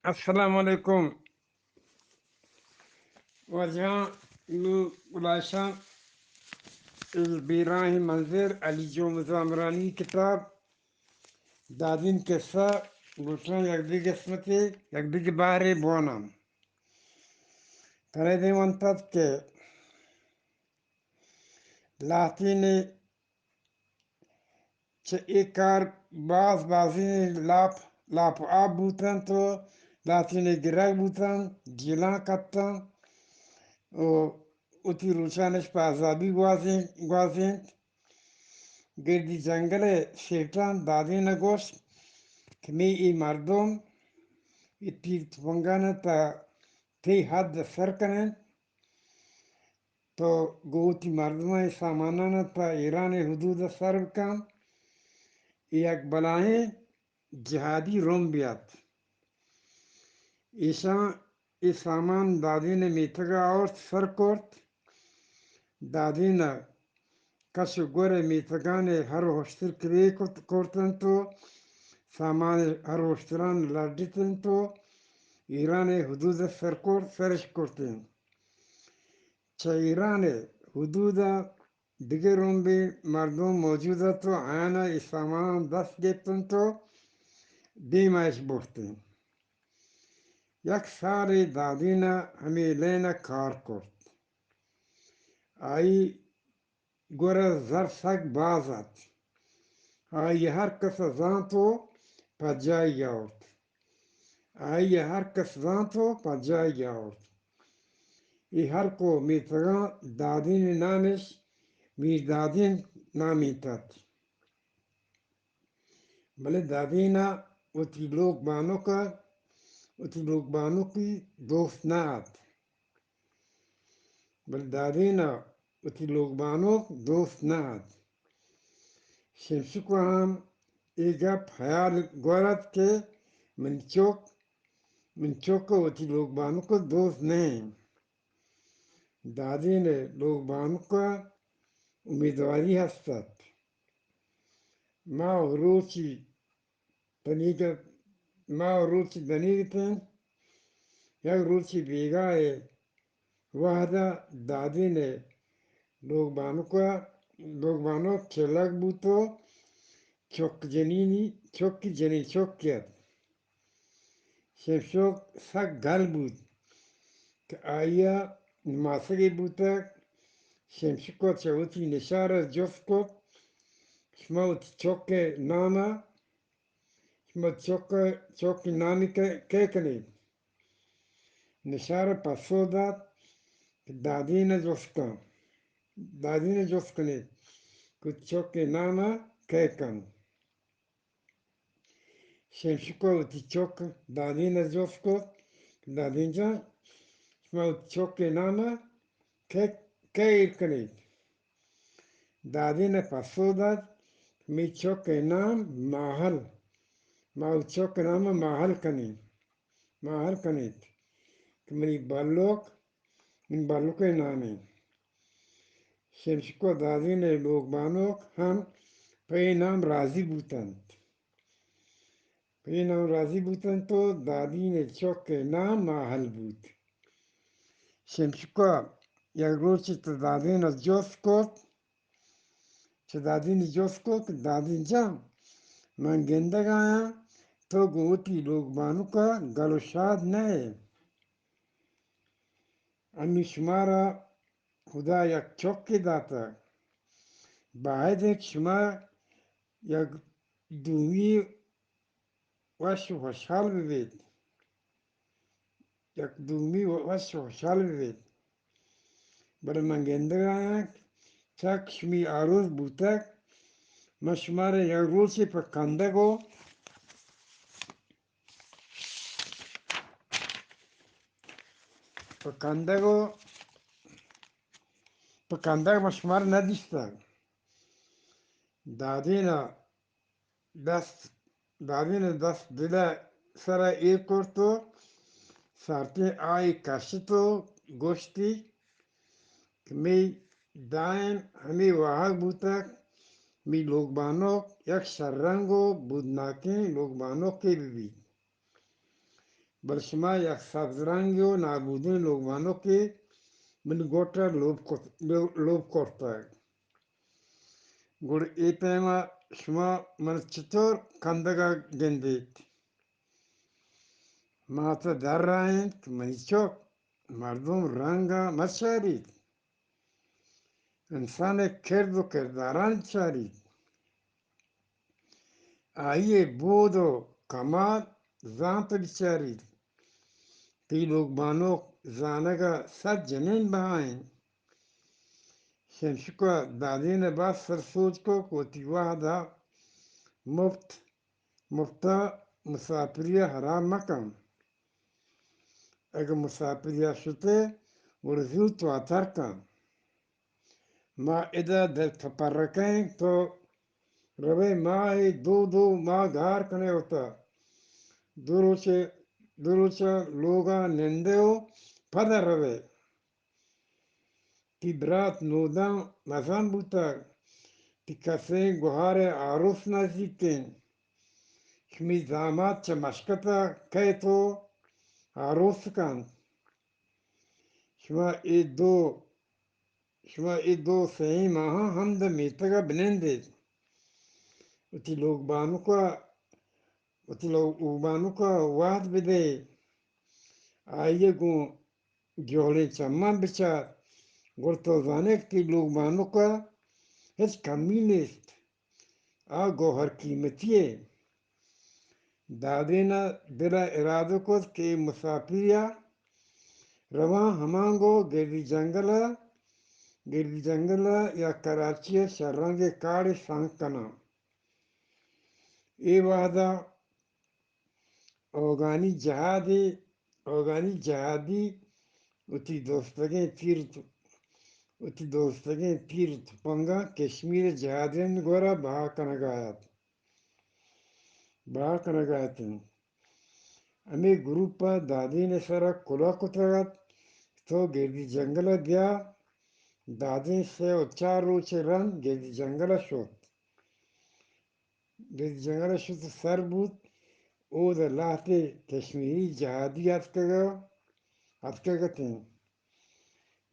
السلام علیکم۔ واجہاں، نوں گلائشاں، بیراہیں منظر، علی جون زامرانی کتاب، دادین قصہ، گوشاں یک دگہ قسمتے، یک دگہ بہرے بواناں۔ ترے دیم انت کہ لہتینے چہ اے کار باز بازیں لاپ، لاپ آب بوتنت و لہتینے گرگ بوتنت، جیلاں کپتنت و وتی روچانش پہ عذابی گوازین-، گوازینت۔ گردی جنگل ء سیٹاں دادین ء گوشت کہ مے اے مردم اے تیر تپنگان ء تا تئی حد ء سر کننت، تو گوں وتی مردماں اے سامانان ء تا ایران ء حدود ء سر بکن۔ اے یک بلاہیں جہادی رمبے ات۔ ایشاں اے سامان دادین ء میتگ ء آورت، سر کرت۔ دادین ء کش و گور ء میتگان ء ہر ہشتر کرے کرت، کرت انت و سامان ہر ہشتران لڈت انت و ایران ء حدود ء سر کرت، سرش کرت انت۔ چہ ایران ء حدود ء دگہ رمبے مردم موجود ات و آیان ء اے سامان دست گپت انت و دیما اش برت انت۔ یک سالے دادین ء ہمے لین ء کار کرت۔ آئی گور ء زر سک باز ات۔ آئی ء ہر کس ء زانت و پجائی آورت۔ آئی ء ہر کس زانت و پجائی آورت۔ اے ہر کو میتگاں دادین ء نامش میر دادین نامینت ات۔ بلے دادین ء وتی لوگ بانک ء وتی لوگ بانکی دوست نہ ات۔ بلے دادین ء وتی لوگ بانک دوست نہ ات۔ شمشک ء ہم اے گپ ہیال گور ات کہ من چک، من چک ء وتی لوگ بانک ء دوست نہ انت۔ دادین ء لوگ بانک ء امیدواری ہست ات۔ ما روچی تنیگت، ما روچی دنیگت انت۔ یک روچی بیگاہ ء وہد ء دادین ء لوگ بانک ء، لوگ بانک چلگ بوت و چک جنینی، چکی جنین چکی ات۔ شمشک سک گل بوت کہ آئی ء نماسگے بوتگ۔ شمشک ء چہ وتی نشار ء جست کت، شما وتی چک ء نام ء، شما چک ء، چک ء نامی کئے، کئے کنیت؟ نشار ء پسو دات کہ دادین ء جست کن، دادین ء جست کنیت کہ چک ء نام ء کئے کنت۔ شمشک ء وتی چک دادین ء جست کت کہ دادین جان، شما وتی چک ء نام ء کئے، کئے ایر کنیت؟ دادین ء پسو دات کہ مئی چک ء نام ماہل، ما وتی چک ء نام ء ماہل کنیں، ماہل کنیت کہ منی بلک، منی بلک ء نام انت۔ شمشک ء دادین ء لوگ بانک ہم پہ اے نام راضی بوتنت۔ پہ اے نام راضی بوتنت و دادین ء چک ء نام ماہل بوت۔ شمشک ء یک روچے چہ دادین ء جست کت، چہ دادین ء جست کت کہ دادین جان، من گندگ آیاں تو گوں وتی لوگ بانک ء گل و شاد نہ ئے۔ انوں شمارا خدا یک چکے داتگ۔ باید انت کہ شما یک دومی وش و خوشحال بہ بیت۔ یک دومی وش و خوشحال بہ بیت۔ بلے من گندگ آیاں کہ چک شمی آروس بوتگ، من شمارا یک روچے پہ کندگ و پہ کندگ و پہ کندگ من شمارا نہ دیستگ۔ دادین ء دست، دادین ء دست دل ء سر ء ایر کرت و سارتیں آئی کشت و گوشتی کہ مئی دائم ہمے واہگ بوتگ، مئی لوگ بانک یک شررنگ و بودناکیں لوگ بانکے بہ بیت۔ بلے شما یک سبز رنگے و نابودیں لوگبانکے منی گٹ ءَ لوپ کت، لوپ کرتگ۔ گڑا اے پیم ءَ شما من چطور کندگ ءَ گندیت؟ مات ءَ درائینت، منی چک، مردم رنگ ءَ مہ چاریت، انسان ءِ کرد و کرداران چاریت۔ آئی ءِ بود و کمال زانت ءُ بچاریت۔ تئی لوگبانک زانگ ءَ صد جنین بہا انت۔ شمشک ءَ دادین ءَ باز سر سوج کت کہ وتی وہد ءَ مپت، مپت ءَ مساپری ءَ ہراب مکن۔ اگہ مساپری ءَ شتئے، گڑا زوت واتر کن۔ ما ادا دل تپرکہ ایں، تو روئے ماہے دو، دو ماہ گار کنئے وتا۔ دو روچے، دو روچ لوگا نندئے و پدا روئے۔ تئی برات نوداں مزن بوتگ، تئی کسیں گہارے آروس نزیک انت۔ شمئی زامات چہ مشکتا کئیت و آروس کنت۔ شما اے دو، شما اے دو سئیں ماہاں ہمدا میتگا بنندیت۔ وتی لوگبانکا، وتی لوگبانکا وہد بدئے۔ آئی ءَ گوں جہلیں چماں بچار، گڑا تو زانئے کہ تئی لوگبانک ءَ ہچ کمی نیست۔ آ گوہر قیمتی ئے۔ دادین ءَ دل ءَ ارادہ کت کہ اے مساپری ءَ رواں ہمانگو گردی جنگل ءَ، گردی جنگل ءَ یا کراچی ءَ شررنگیں کاڑے سنگ کناں۔ اے وہد ءَ اوگانی جہادی، اوگانی جہادی وتی دوستگیں تیر، وتی دوستگیں تیر تپنگاں کشمیر ءِ جہادیانی گورا بہا کنگا ات، بہا کنگا ات انت۔ ہمے گروپ ءَ دادین ءِ سرا کلوہ کتگ ات، تو گردی جنگل ءَ بیا۔ دادین سے و چار روچ رند گردی جنگل ءَ شت۔ گردی جنگل ءَ شت و سر بوت، اود ءَ لہتے کشمیری جہادی اتکگ، اتکگ ات انت۔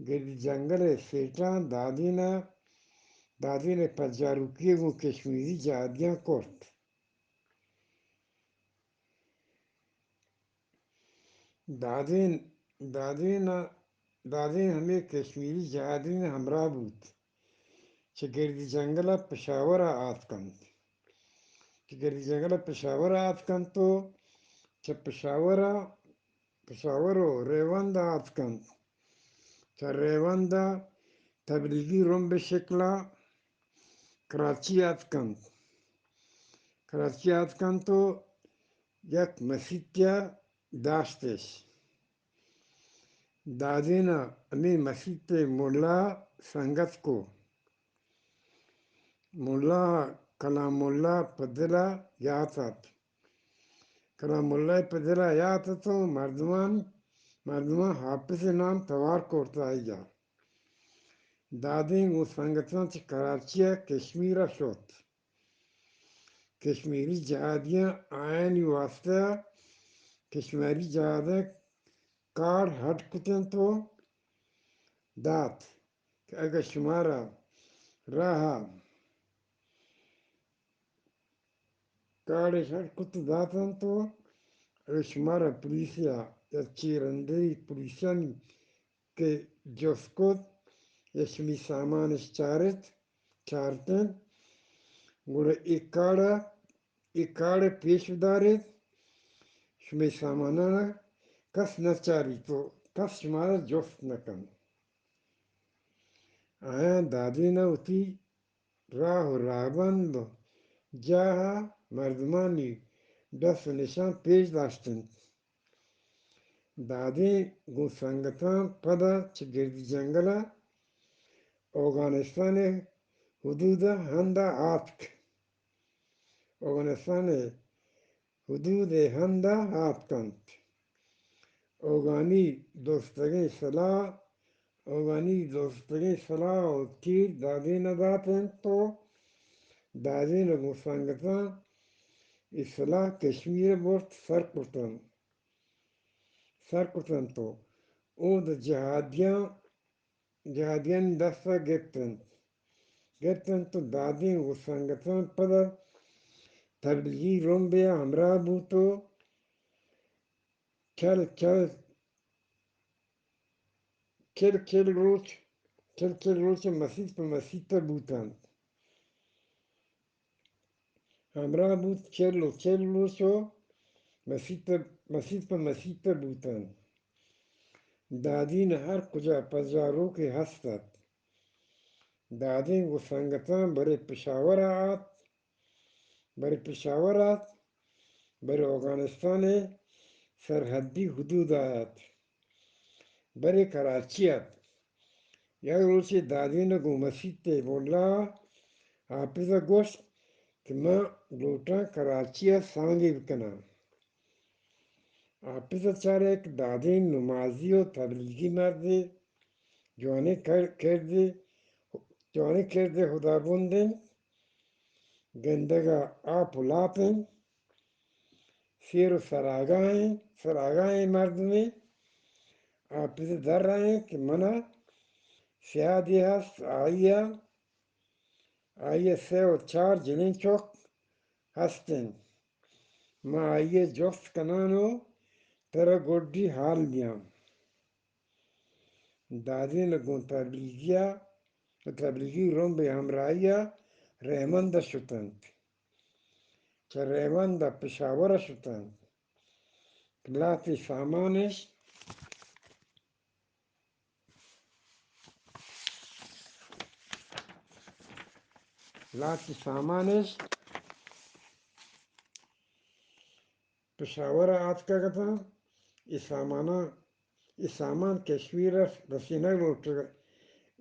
گردی جنگل ءِ سیٹاں دادین ءَ، دادین ءِ پجاروکی ءَ گوں کشمیری جہادیاں کرت۔ دادین، دادین ءَ، دادین ہمے کشمیری جہادیانی ہمراہ بوت۔ چہ گردی جنگل ءَ پشاور ءَ آتکنت۔ چہ گردی جنگل ءَ پشاور ءَ آتکنت و چہ پشاور ءَ، پشاور و ریوند ءَ آتکنت۔ چہ ریوند ءَ تبلیغی رمب ءِ شکل ءَ کراچی ءَ آتکنت۔ کراچی ءَ آتکنت و یک مسیتے ءَ داشتش۔ دادین ءَ ہمے مسیت ءِ ملا سنگت کو۔ ملا ءَ کلام اللہ پہ دل ءَ یات ات۔ کلام اللہ پہ دل ءَ یات ات و مردمان، مردمان حافظ ءِ نام توار کرت آئی ءَ۔ دادین گوں سنگتاں چہ کراچی ءَ کشمیر ءَ شت۔ کشمیری جہادیاں آیانی واسطہ کشمیری جہادیں کارڈ ہڈ کت انت و دات کہ اگہ شمارا راہ ءَ کارڈ ہڈ کت دات انت و اگہ شمارا پولیس یا، یا چیرندہی پولیسانی کہ جست کت یا شمی سامانش چارت، چارت انت، گڑا اے کارڈ ءَ، اے کارڈ ءَ پیش بداریت، شمی سامانان ءَ کس نہ چاریت و کس شمارا جست نہ کنت۔ آیاں دادین ءَ وتی راہ و راہبند و جاہ ءَ مردمانی ڈس و نشان پیش داشت انت۔ دادین گوں سنگتاں پدا چہ گردی جنگل ءَ اوگانستان ءِ حدود ءَ ہند ءَ آتک۔ اوگانستان ءِ حدود ءِ ہند ءَ آتک انت۔ اوگانی دوستگیں سلاہ، اوگانی دوستگیں سلاہ و تیر دادین ءَ دات انت و دادین ءَ گوں سنگتاں اے سلاہ کشمیر ءَ برت سر کرت انت۔ سر کتنت و اود جہادیاں، جہادیانی دستا گپتنت، گپتنت و دادین گوں سنگتاں پدا تبلیغی رمبے ء ہمراہ بوت و چل چل، چل چل روچ، چل چل روچ مسیت پہ مسیت ء بوتنت۔ ہمراہ بوت، چل و چل روچ و مسیت، مسیت پہ مسیت بوتنت۔ دادین ہر کجا پجاروکے ہست ات۔ دادین گوں سنگتاں برے پشاور ء آت، برے پشاور ات، برے اوگانستان ء سرحدی حدود ء ات، برے کراچی ات۔ یک روچے دادین ء گوں مسیت ء ملا ء حافظ ء گوشت کہ من لوٹاں کراچی ء سانگے بکناں۔ حافظ ء چارے کہ دادین نمازی و تبلیغی مردے، جوانیں کر-، کردے، جوانیں کردے ہدابند انت، گندگ ء آپ و لاپ انت، سیر و سراگاہیں، سراگاہیں مردمے۔ حافظ ء درائیں کہ من ء سیادے ہست، آئی ء، آئی ء سے و چار جنین چک ہست انت۔ من آئی ء جست کنان و ترا گڈی حال دیاں۔ دادین ء گوں تبلیغی ء، تبلیغی رمب ء ہمراہی ء رہمند ء شتنت۔ چہ رہمند ء پشاور ء شتنت۔ لہتے سامانش، لہتے سامانش پشاور ء آتکگ اتاں۔ اے ساماناں، اے سامان کشمیر ء رسینگ لوٹگ،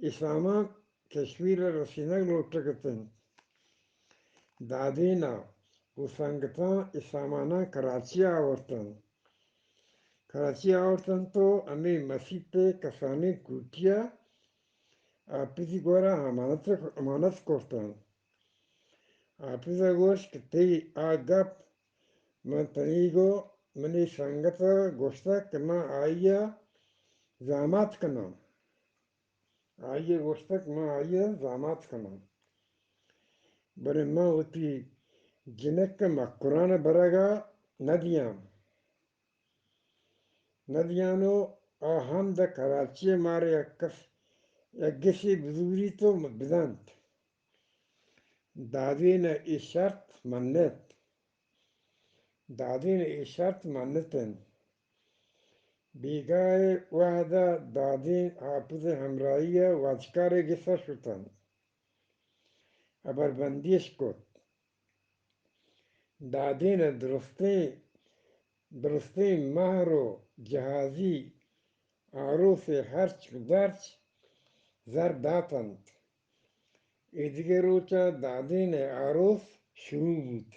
اے سامان کشمیر ء رسینگ لوٹگ اتنت۔ دادین ء گوں سنگتاں اے ساماناں کراچی ء آورتنت۔ کراچی ء آورتنت و ہمے مسیت ء کسانیں کوٹی ء حافظی گورا امانت، امانت کرتنت۔ حافظ ء گوشت کہ تئی آ گپ من تنیگو منی سنگت ء گوشتگ کہ من آئی ء زامات کناں۔ آئی ء گوشتگ من آئی ء زامات کناں، بلے من وتی جنک ء مکران ء برگ ء نہ دیاں، نہ دیاں و آ ہم داں کراچی ء مارا یک کس، یک گسے بزوریت و بدنت۔ دادین ء اے شرط منت۔ دادین ء اے شرط منت انت۔ بیگاہ ء وہد ء دادین حافظ ء ہمراہی ء واجکار ء گس ء شت انت۔ ہبربندی اش کت۔ دادین ء درستیں، درستیں مہر و جہازی آروس ء ہرچ و درچ زر دات انت۔ ایدگہ روچ ء دادین ء آروس شروع بوت۔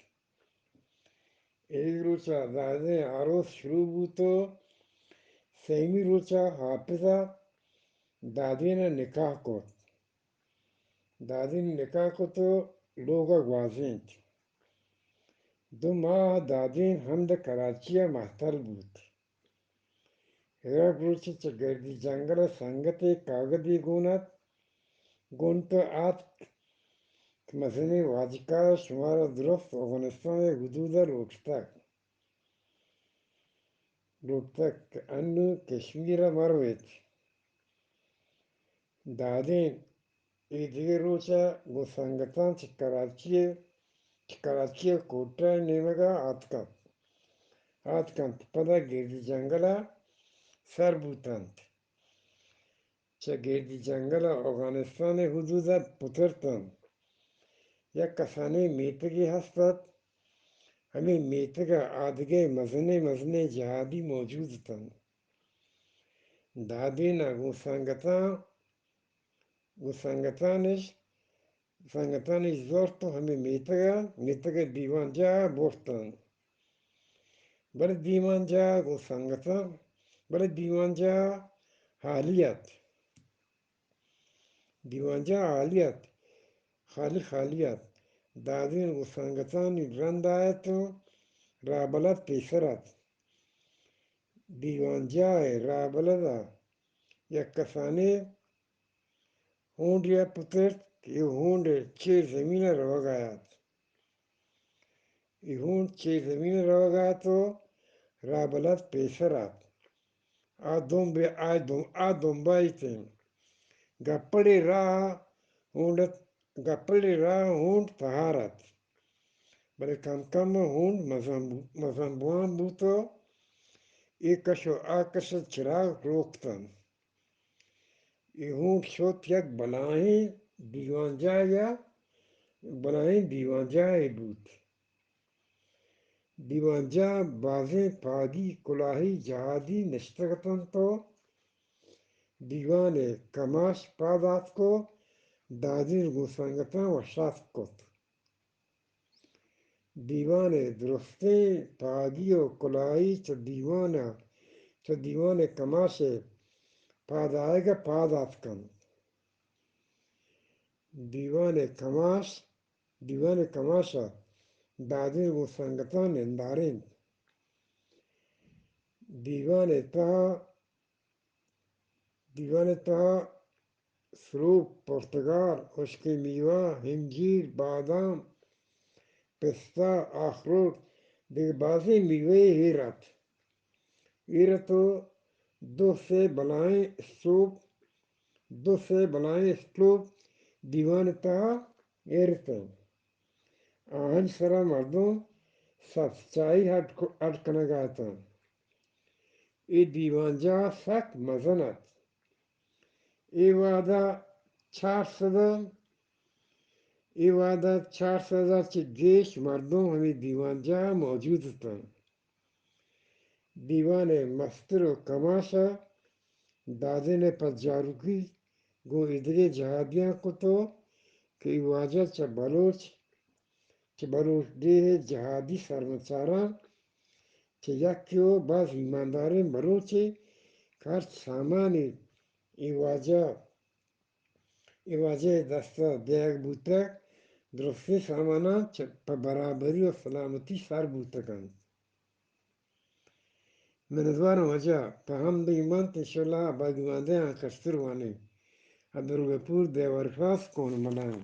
ایدگہ روچ ء دادین ء آروس شروع بوت و سیمی روچ ء حافظ ء دادین ء نکاح کت۔ دادین نکاح کت و لوگ ء گوازینت۔ دو ماہ دادین ہمد کراچی ء مہتل بوت۔ یک روچے چہ گردی جنگل ء سنگتے کاگدے گون ات، گون تو آتک کہ مزنیں واجکار شمارا درست اوگانستان ء حدود ء لوٹتگ، لوٹتگ کہ انوں کشمیر ء مرویت۔ دادین اے دگہ روچ ء گوں سنگتاں چہ کراچی ء، چہ کراچی ء کوٹہ ء نیمگ ء آتک انت، آتک انت، پدا گردی جنگل ء سر بوت انت۔ چہ گردی جنگل ء اوگانستان ء حدود ء پترت انت۔ یک کسانیں میتگے ہست ات، ہمے میتگ ء آدگہ مزنیں مزنیں جہادی موجود اتنت۔ دادین ء گوں سنگتاں، گوں سنگتانش، سنگتانش زرت و ہمے میتگ ء، میتگ ء دیوان جاہ ء برت انت۔ بلے دیوان جاہ گوں سنگتاں، بلے دیوان جاہ ہالی ات۔ دیوان جاہ ہالی ات، خالی خالی ات۔ دادین گوں سنگتانی رند ء ات و راہبلد پیسر ات۔ دیوانجاہ ءِ راہبلد ءَ یک کسانیں ہونڈے ءَ پترت کہ اے ہونڈ چیر زمین ءَ روگ ءَ اَت۔ اے ہونڈ چیر زمین ءَ روگ ءَ اَت ءُ راہبلد پیسر اَت۔ آ دمب، آ دم، آ دمبائیت اِنت۔ گپڑے راہ ہونڈ، گپڑے راہ ہونڈ تہار اَت۔ بلے کم کم ءَ ہونڈ مزن بو-، مزن بوان بوت ءُ اے کش ءُ آ کش ءِ چراگ روک اِت اَنت۔ اے ہونڈ شت یک بلاہیں دیوانجاہے ءَ، بلاہیں دیوانجاہے بوت۔ دیوانجاہ ءَ بازیں پاگی، کلاہی، جہادی نشتگ اِت اَنت ءُ دیوان ءِ کماش پاد آتک ءُ دادین گوں سنگتاں وشاتک کت۔ دیوان ءِ درستیں پاگی ءُ کلاہی چہ دیوان ءَ، چہ دیوان ءِ کماش ءِ پاد آیگ ءَ پاد آتک اَنت۔ دیوان ءِ کماش، دیوان ءِ کماش ءَ دادین گوں سنگتاں نندارینت۔ دیوان ءِ تہا، دیوان ءِ تہا سروپ، پرتگال، ہشکیں میوہ، انجیر، بادام، پستہ، آخروٹ، دگہ بازیں میوہ ایر اَت۔ ایر اَت ءُ دو سے بلاہیں استوپ، دو سے بلاہیں استوپ دیوان ءِ تہا ایر اِت اَنت۔ آہانی سرا مردم سبز چاہی اڈ ک-، اڈ کنگ ءَ اِت اَنت۔ اے دیوانجاہ سک مزن اَت۔ اے وہدا چار سد ءَ، اے وہدا چار سد ءَ چہ گیش مردم ہمے دیوانجاہ ءَ موجود اِت اَنت۔ دیوان ءِ مستر ءُ کماش ءَ دادین ءِ پجاروکی گوں ایدگہ جہادیاں کت ءُ کہ اے واجہ چہ بلوچ، چہ بلوچ ڈیھ ءِ جہادی سرمچاراں چہ یکے ءُ باز ایمانداریں بلوچے کہ ہرچ سامانے اے واجہ، اے واجہ ءِ دست ءَ دیگ بوتگ، درستیں ساماناں چہ، پہ برابری ءُ سلامتی سر بوتگ اَنت۔ منتواراں واجہ، پہ ہمد ءُ منت، انشاءاللہ باقی وانگ ءَ آں کستر وانیں۔ عبدالغفور دیوارخاص کون ملام۔